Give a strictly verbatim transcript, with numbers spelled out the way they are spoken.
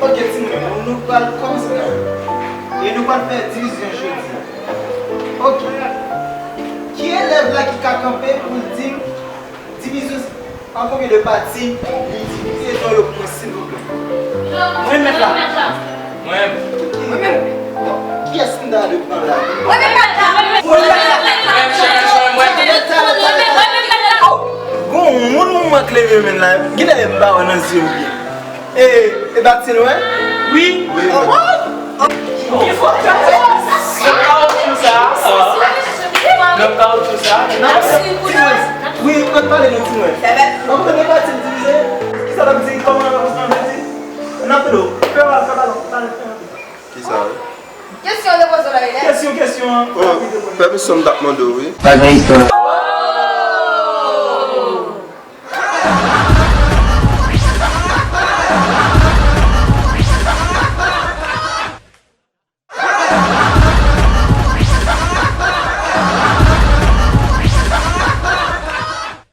Ok, timoun, nou pral kòmanse travay. E nou pral fè divizyon jodi a. Ok. Ki elèv la ki ka kanpe pou l di m divizyon an konbyen de pati li divize non yo pou mwen, silvouplè? Mwen mèt la. Mwen. Mwen menm. Bon, kiyès m ta dwe pran la? Mwen menm mèt la. Mwen menm mèt la. Mwen menm mèt la. Gon moun mwen k leve men la. Genlè m pa wè nan zye m byen. E, e Batin wè? Wi. Wi. Nan kawoutchou sa. Nan kawoutchou sa. Wi, konn pale nou ti mwen. Nan konn e Batin divize. Kisa l ap di? Kòman l ap di? N ap fè dlo. Fè w al, fè balon. Pale, fè w al. Kisa, wi? Kesyon de poze la, Ilè. Kesyon, kesyon an. Oh, pèmisyon m t ap mande w, wi. Pa gen istwa.